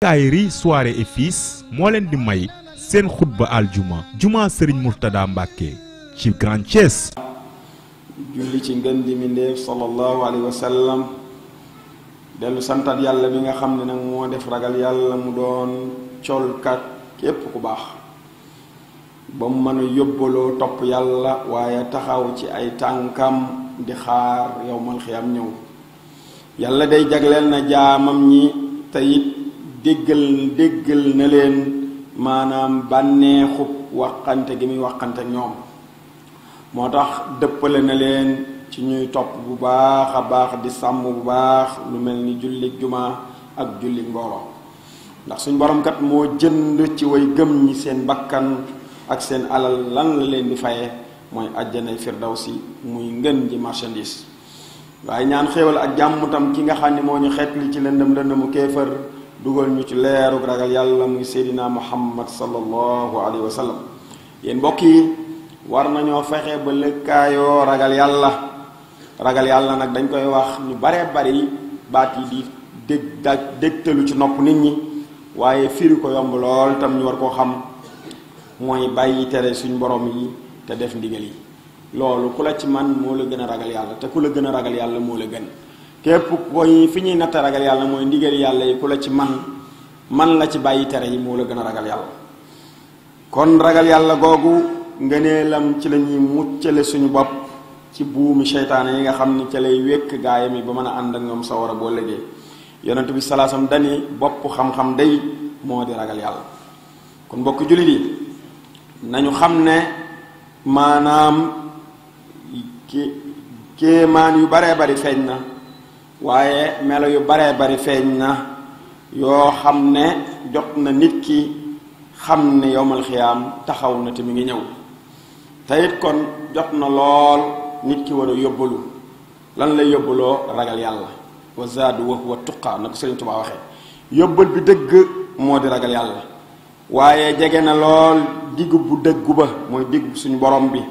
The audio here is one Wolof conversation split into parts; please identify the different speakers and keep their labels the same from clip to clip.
Speaker 1: Kaayri soirée et fils moo leen di may seen xutba aljuma juma Serigne Mourtada Mbacke ci Grand Thiès.
Speaker 2: julli ci ngën di mindeef sallallahu alayhi wa sallam dellu santat yàlla bi nga xam ne nag moo def ragal yàlla mu doon colkat képp ku baax ba mu mën a yóbbaloo topp yàlla waaye taxaw ci ay tànkam di xaar yowmal xiyam ñëw. yàlla day jagleel na jaamam ñi te it déggal na leen maanaam bànneexub waxante gi muy waxante ñoom moo tax dëppale na leen ci ñuy topp bu baax a baax di sàmm bu baax lu mel ni jullik juma ak jullik mbooloo ndax suñ borom kat moo jënd ci way gëm ñi seen bakkan ak seen alal lan la leen di faye mooy àjjanay firdawsi muy ngën ji marchandise. waaye ñaan xéewal ak jàmm tam ki nga xam ne moo ñu xeetli ci lëndëmu kéefër dugal ñu ci leerug ragal yàlla muy seydina muhammad sallallahu alayhi wa sallam. yéen mbokk yi war nañoo fexe ba lëkkaayoo ragal yàlla nag dañ koy wax ñu baree bari baat yi di dégtalu ci nopp nit ñi waaye firi ko yomb lool tam ñu war koo xam mooy bàyyi tere suñ borom yi te def ndigal yi. loolu ku la ci man moo la gën a ragal yàlla te ku la gën a ragal yàlla moo la gën képp koy fi ñuy natt ragal yàlla mooy ndigal yàlla yi ku la ci man la ci bàyyi tere yi moo la gën a ragal yàlla. kon ragal yàlla googu ngëneelam ci la ñuy muccale suñu bopp ci buumi seytaane yi nga xam ni ca lay wékk gaayam yi ba mën a ànd ak ñoom sawara boo légee yonent bi salaasam dani bopp xam-xam day moo di ragal yàlla. kon mbokk jullit yi nañu xam ne maanaam kéemaan yu baree bari feeñ na waaye melo yu baree bari feeñ na yoo xam ne jot na nit ki xam ne yowmal xiyaam taxaw na te mi ngi ñëw te it kon jot na lool nit ki war a yóbbalu lan lay yóbbaloo ragal yàlla wa zaadu wa huwa tuqa na ko Sëriñ Tuubaa waxee yóbbal bi dëgg moo di ragal yàlla waaye jege na lool diggu bu dëggu ba mooy diggu suñu borom bi.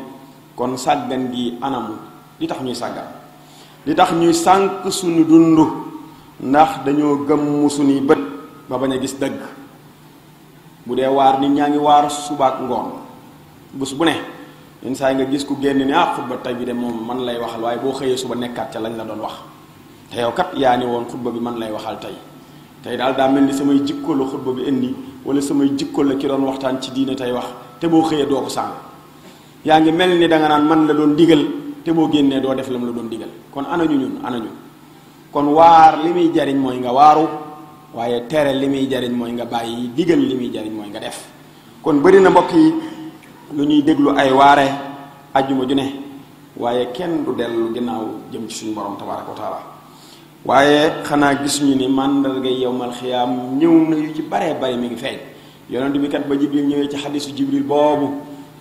Speaker 2: kon sàggan gi anamu li tax ñuy sàggan li tax ñuy sànk suñu dund ndax dañoo gëmm suñuy bët ba bañ a gis dëgg. bu dee waar nit ñaa ngi waar subaak ngoon bés bu ne yenn saa yi nga gis ku génn ni xutba tey bi de moom man lay waxal waaye boo xëyee suba nekkaat ca lañ la doon wax te yow kat yaa ni woon xutba bi man lay waxal tey daal daa mel ni samay jikko la xutba bi indi wala samay jikko la ki doon waxtaan ci diine tey wax te boo xëyee doo ko sàng. yaa ngi mel ni danga naan man la doon digal te boo génnee doo def lam la doon digal kon anañu kon waar li muy jariñ mooy nga waaru waaye tere li muy jariñ mooy nga bàyyi digal li muy jariñ mooy nga def. kon bëri na mbokk yi lu ñuy déglu ay waare ajjuma ju ne waaye kenn du dellu ginnaaw jëm ci suñu borom tabaaraka wa taala waaye xanaa gis ñu ni màndarga yowmal xiyaam ñëw na yu ci baree bari mi ngi feeñ. yonent bi kat ba jibril ñëwee ci xadisu jibril boobu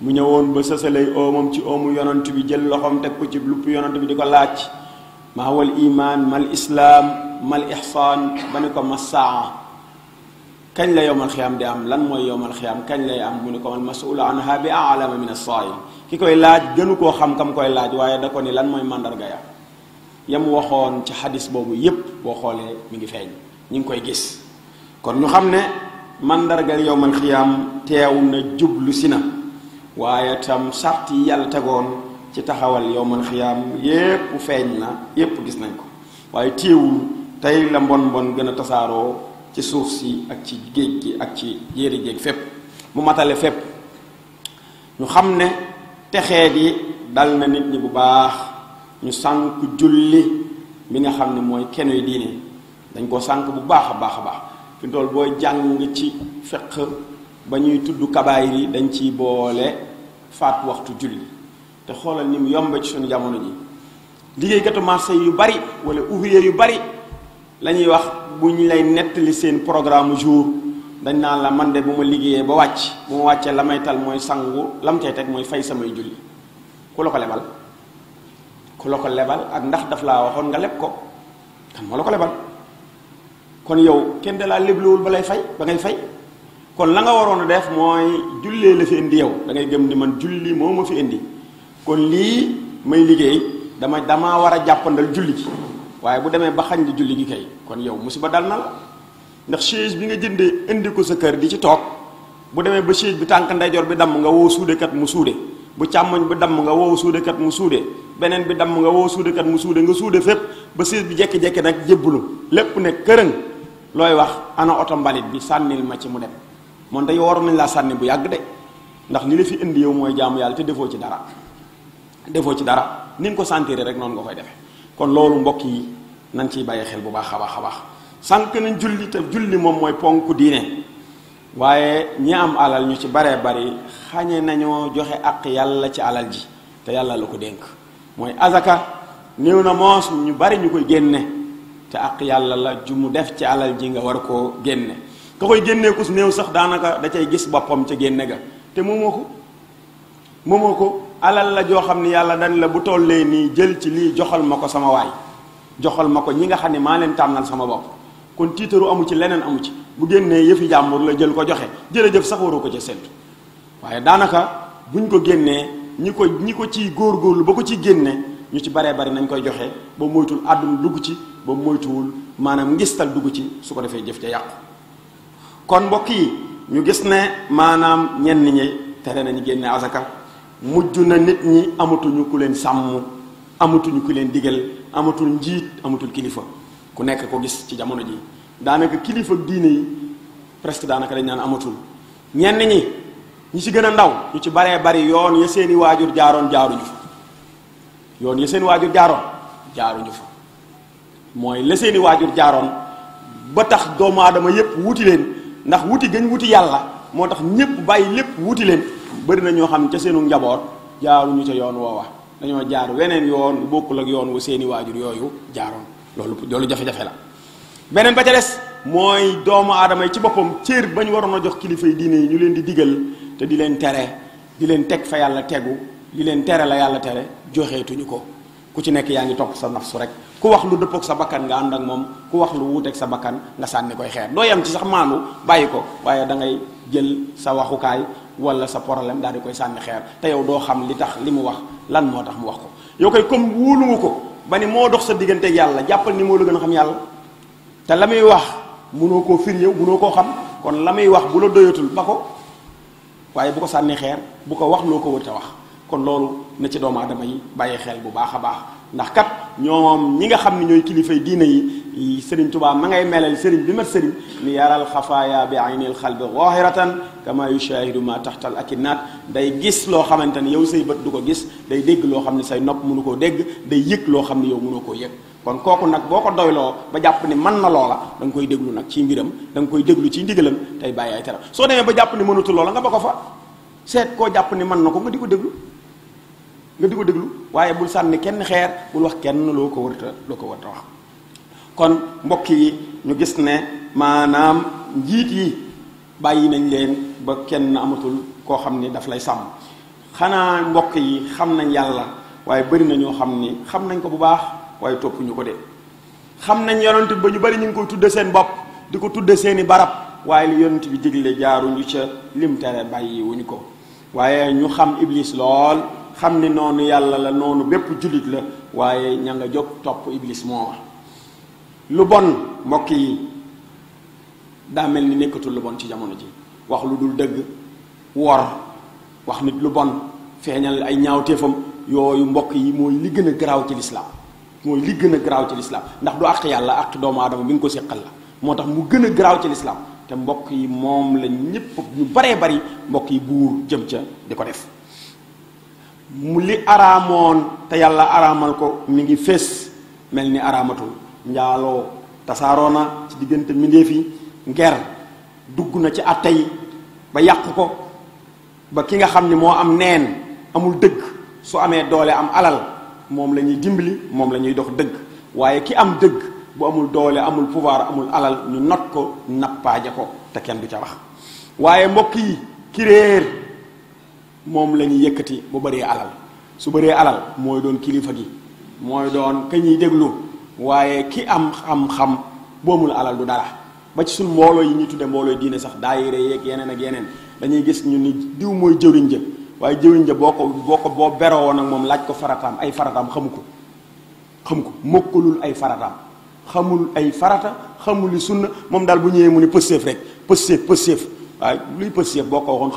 Speaker 2: mu ñëwoon ba sësalay oomam ci oomu yonant bi jël loxoom teg ko ci lupp yonant bi di ko laaj ma wal iman mal islaam mal ihsaan ba ne ko ma saa kañ la yowmal xiyaam di am lan mooy yowmal xiyaam kañ lay am mu ne ko mal mas'uulu anha bi a'lama min as-saa'il ki koy laaj gënu koo xam kam koy laaj waaye da ko ni lan mooy mandarga ya yam waxoon ci xadis boobu yépp boo xoolee mi ngi feeñ ñi ngi koy gis. kon ñu xam ne mandargal yowmal xiyaam teew na jublu si na waaye tam sart yi yàlla tegoon ci taxawal yowmal xiyaam yépp feeñ na yépp gis nañ ko waaye téewul tey la mbon gën a tasaaroo ci suuf si ak ci géej gi ak ci jéeri jéeg fépp mu matale fépp. ñu xam ne texee di dal na nit ñi bu baax ñu sànk julli mi nga xam ne mooy kenuy diine dañ ko sànk bu baax a baax fi tool booy jàng ci fiqh ba ñuy tudd kabaayir yi dañ ciy boole faat waxtu julli te xoolal ni mu yombe ci suñu jamono ji liggéeykatu marché yu bari wala ouvrier yu bari la ñuy wax bu ñu lay nettali seen programme jour dañ naan la man de bu ma liggéeyee ba wàcc bu ma wàccee la may tal mooy sangu lam cay teg mooy fay samay julli ku la ko lebal ak ndax daf laa waxoon nga leb ko kan moo la ko lebal kon yow kenn da laa leblewul ba lay fay ba ngay fay. kon la nga waroon a def mooy jullee la fi indi yow da ngay gëm ni man julli moo ma fi indi kon lii may liggéey damaa war a jàppandal julli gi waaye bu demee ba xañ di julli gi kay kon yow musiba dal na la ndax chaise bi nga jëndee indi ko sa kër di ci toog bu demee ba chaise bi tànk ndeyjoor bi damm nga woo suudekat mu suude bu càmmoñ bi damm nga woo suudekat mu suude beneen bi damm nga woo suudekat mu suude nga suude fépp ba chaise bi jekki-jekki nag jébbalu lépp ne kërëng looy wax ana oto mbalit bi sànnil ma ci mu dem moom day waroon nañ laa sànni bu yàgg de ndax li la fi indi yow mooy jaamu yàlla te defoo ci dara ni nga ko sentir rek noonu nga koy defee kon loolu mbokk yi nañ ciy bàyyi xel bu baax a baax a baax sànq nañ julli te julli moom mooy ponk diine waaye ñi am alal ñu ci baree bari xañe nañoo joxe ak yàlla ci alal ji te yàlla la ko dénk mooy azaka néew na moos ñu bari ñu koy génne te ak yàlla la ju mu def ci alal ji nga war koo génne ka koy génnee ku néew sax daanaka da cay gis boppam ca génne ga te moomoo ko alal la joo xam ni yàlla dañ la bu tollee nii jël ci lii joxal ma ko sama waay joxal ma ko ñi nga xam ne maa leen tànnal sama bopp kon tiitaru amu ci leneen amu ci bu génnee yëfi jàmbur la jël ko joxe jërëjëf sax waroo ko ca séntu waaye daanaka buñ ko génnee ñi ko ciy góorgóorlu ba ko ciy génne ñu ci baree bari nañ koy joxe ba moytul àdduna dugg ci ba moytuwul maanaam ngistal dugg ci su ko defee jëf ca yàqu kon mbokk yi ñu gis ne maanaam ñenn ñi tere nañu génne azaka mujj na nit ñi amatuñu ku leen sàmm amatuñu ku leen digal amatul njiit amatul kilifa ku nekk ko gis ci jamono ji daanaka kilifa diine yi presque daanaka dañ naan amatul ñenn ñi ci gën a ndaw ñu ci baree bari yoon ya seeni waajur jaaroon jaaruñu fa yoon ya seeni waajur jaaruñu fa mooy la seeni waajur jaaroon ba tax doomu aadama yépp wuti leen ndax wuti gañ wuti yàlla moo tax ñépp bàyyi lépp wuti leen bari na ñoo xam ca seenu njaboot jaaruñu ca yoon woowa dañoo jaar weneen yoon bokkul ak yoon wu seeni waajur yooyu jaaroon loolu jafe-jafe la beneen ba ca des mooy doomu aadama yi ci boppam cër ba ñu waroon a jox kilifa yi diine yi ñu leen di digal te di leen tere di leen teg fa yàlla tegu di leen tere la yàlla tere joxeetuñu ko ku ci nekk yaa ngi topp sa nafsu rek ku wax lu dëppook sa bakkan nga ànd ak moom ku wax lu wuuteeg sa bakkan nga sànni koy xeer doo yem ci sax maandu bàyyi ko waaye da ngay jël sa waxukaay wala sa problème daal di koy sànni xeer te yow doo xam li tax li mu wax lan moo tax mu wax ko yow koy comme wóoluwu ko ba ni moo dox sa digganteeg yàlla jàppal ni moo la gën a xam yàlla te la muy wax munoo koo fir yow munoo koo xam kon la muy wax bu la doyatul ba ko waaye bu ko sànni xeer bu ko wax loo ko wër te wax kon loolu na ci doomu aadama yi bàyyi xel bu baax a baax ndax kat ñoom ñi nga xam ne ñooy kilifay diine yi Sëriñ Tuubaa ma ngay melal sëriñ bi mat sëriñ ni yaral xafaaya bi aynil xalbi zahiratan kama yushahidu ma taxtal akinat day gis loo xamante ni yow say bët du ko gis day dégg loo xam ne say nopp mënu koo dégg day yëg loo xam ne yow mënoo koo yëg kon kooku nag boo ko doyloo ba jàpp ni mën na loola da nga koy déglu nag ci mbiram da nga koy déglu ci ndigalam tey bàyyi ay teram soo demee ba jàpp ni mënatu loola nga ba ko fa seet koo jàpp ni mën na ko nga di ko déglu waaye bul sànni kenn xeer bul wax kenn loo ko wërta wax kon mbokk yi ñu gis ne maanaam njiit yi bàyyi nañ leen ba kenn amatul koo xam ni daf lay sàmm xanaa mbokk yi xam nañ yàlla waaye bari na ñoo xam ni xam nañ ko bu baax waaye toppuñu ko de xam nañ yonent ba ñu bari ñu ngi koy tudde seen bopp di ko tudde seeni barab waaye lu yonent bi digle jaaruñu ca lim tere bàyyi wuñu ko waaye ñu xam iblis lool xam ni noonu yàlla la noonu bépp jullit la waaye ña nga jóg topp iblis moo wax lu bon mbokk yi daa mel ni nekkatul lu bon ci jamono ji wax lu dul dëgg wor wax nit lu bon feeñal ay ñaawteefam yooyu mbokk yi mooy li gën a garaaw ci lislaam ndax du àq yàlla àq doomu aadama bi nga ko séqal la moo tax mu gën a garaaw ci lislaam te mbokk yi moom la ñépp ñu baree bari mbokk yi buur jëm ca di ko def mu li araamoon te yàlla araamal ko mi ngi fés mel ni araamatul njaaloo tasaaroo na ci diggante mbindéef yi nger dugg na ci àtte yi ba yàq ko ba ki nga xam ni moo am neen amul dëgg su amee doole am alal moom la ñuy dimbali moom la ñuy dox dëgg waaye ki am dëgg bu amul doole amul pouvoir amul alal ñu not ko nappaaje ko te kenn du ca wax waaye mbokk yi ki réer moom la ñuy yëkkati bu bëree alal su bëree alal mooy doon kilifa gi mooy doon ka ñuy déglu waaye ki am xam-xam bu amul alal du dara ba ci suñ mbooloo yi ñuy tudde mbooloo diine sax daayira yeeg yeneen ak yeneen dañuy gis ñu ni diw mooy jëwriñ jë waaye jëwriñ ja boo beroo woon ak moom laaj ko farataam ay farataam xamu ko mokkalul ay farataam xamul ay farata xamul li sunna moom daal bu ñëwee mu ne pësséef rek pësséef waaye luy pësséef boo ko waxoon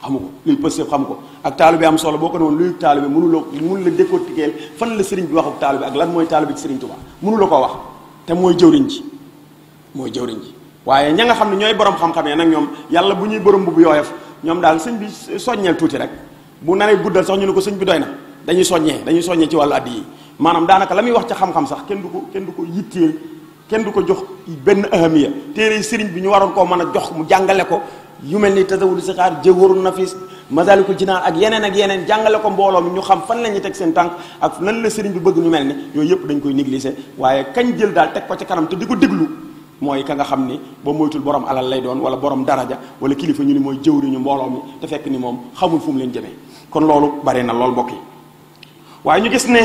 Speaker 2: xamu ko luy pësséef xamu ko ak taalibe am solo boo ko ne woon luy taalibe mënu la décortiquer fan la sëriñ bi wax ak taalibe ak lan mooy taalibe ci sëriñ Tuubaa mënu la ko wax te mooy jëwriñ ji waaye ña nga xam ne ñooy borom xam-xam yi nag ñoom yàlla bu ñuy borom bu yooyof ñoom daal sëñ bi soññeel tuuti rek bu naree guddal sax ñu ne ko sëñ bi doy na dañuy soññee ci wàllu addi yi maanaam daanaka la muy wax ca xam-xam sax kenn du ko yitteel kenn du ko jox benn ahamiya téere sëriñ bi ñu waroon koo mën a jox mu jàngale ko yu mel ni tasawudu sixaar jawharun nafis masalikul jinaan ak yeneen jàngale ko mbooloo mi ñu xam fan la ñuy teg seen tànk ak nan la sëriñ bi bëgg ñu mel ni yooyu yëpp dañ koy négliger waaye kañ jël daal teg ko ci kanam te di ko déglu mooy ka nga xam ni ba moytul borom alal lay doon wala borom daraja wala kilifa ñu ni mooy jëwriñu mbooloo mi te fekk ni moom xamul fu mu leen jëmee kon loolu bari na lool mbokk yi waaye ñu gis ne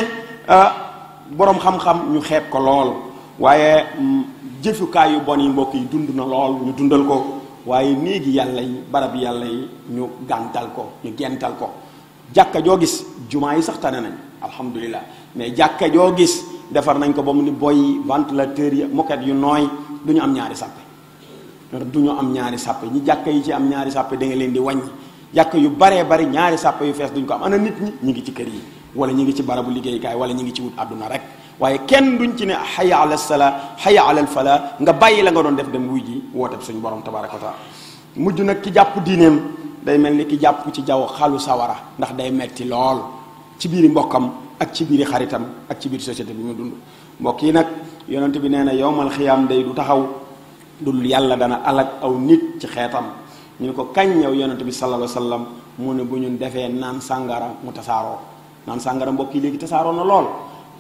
Speaker 2: borom xam-xam ñu xeeb ko lool waaye jëfukaay yu bon yi mbokk yi dund na lool ñu dundal ko waaye néegi yàlla yi barab yàlla yi ñu gental ko jàkka joo gis jumaa yi sax tane nañ alhamdulilah mais jàkka joo gis defar nañ ko ba mu ni boy ventilateur yi moquette yu nooy du ñu am ñaari sàppe ñi jàkka yi ci am ñaari sàppe da nga leen di wàññi jàkka yu baree bari ñaari sàppe yu fees duñ ko am ana nit ñi ngi ci kër yi wala ñi ngi ci barabu liggéeykaay wala ñi ngi ci wut àdduna rek waaye kenn duñ ci ne hayya ala salaa hayya ala al falaa nga bàyyi la nga doon def dem wuy ji woote suñu borom tabaraka wa taala mujj nag ki jàpp diineem day mel ni ki jàpp ci jaww xalu sawara ndax day metti lool ci biiri mbokkam ak ci biiri xaritam ak ci biir société bi mu dund mbokk yi nag yonent bi nee na yowmal xiyaam day du taxaw dul yàlla dana alag aw nit ci xeetam ñu ne ko kañ yow yonent bi sallallahu alayhi wa sallam mu ne bu ñu defee naan sàngara mu tasaaroo naan sàngara mbokk yi léegi tasaaroo na lool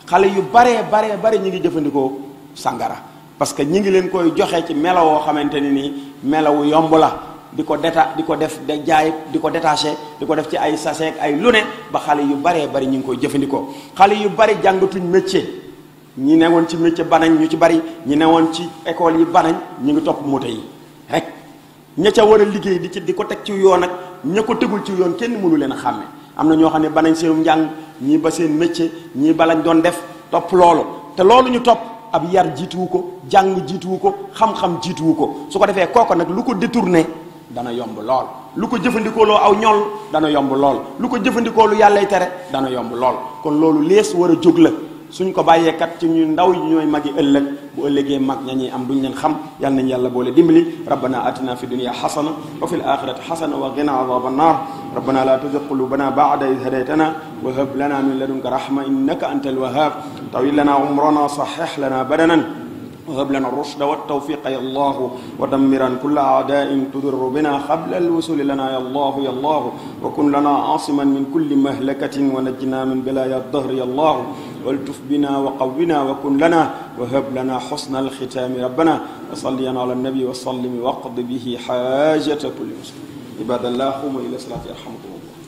Speaker 2: xale yu bare ñi ngi jëfandikoo sàngara parce que ñi ngi leen koy joxe ci melawoo xamante ni nii melawu yomb la di ko def de jaay di ko détaché di ko def ci ay sachet ay lu ne ba xale yu baree bari ñu ngi koy jëfandikoo xale yu bari jàngatuñ métier ñi newoon ci métier banañ ñu ci bari ñi newoon ci école yi banañ ñu ngi topp moto yi rek ña ca war a liggéey di ko teg ci yoon ak ña ko tegul ci yoon kenn mënu leen a xàmme am na ñoo xam ne banañ seenum njàng ñii ba seen métier ñii ba lañ doon def topp loolu te loolu ñu topp ab yar jiituwu ko jàng jiituwu ko xam-xam jiituwu ko su ko defee kooko nag lu ko détourné dana yomb lool lu ko jëfandikoo loo aw ñool dana yomb lool lu ko jëfandikoo lu yàllay tere dana yomb lool kon loolu lees war a jóg la suñ ko bàyyee kat ci ñu ndaw yi ñooy magi ëllëg bu ëllëgee mag ña ñuy am duñ leen xam yal nañ yàlla boole dimbali rabbana atina fi dunya xasana wa fi l axirati xasana wa qina adaba annar rabbana la tuzigh qulubana ba'da idh hadaytana wa hab lana min ladunka rahma innaka anta alwahhab tawil lana umrana sahih lana badanan وهب لنا الرشد والتوفيق يا الله ودمرا كل أعداء تضر بنا قبل الوصول لنا يا الله يا الله وكن لنا عاصما من كل مهلكة ونجنا من بلايا الدهر يا الله والتف بنا وقونا وكن لنا وهب لنا حسن الختام ربنا وصلي على النبي وسلم واقض به حاجة كل مسلم عباد الله قوموا إلى صلاة يرحمكم الله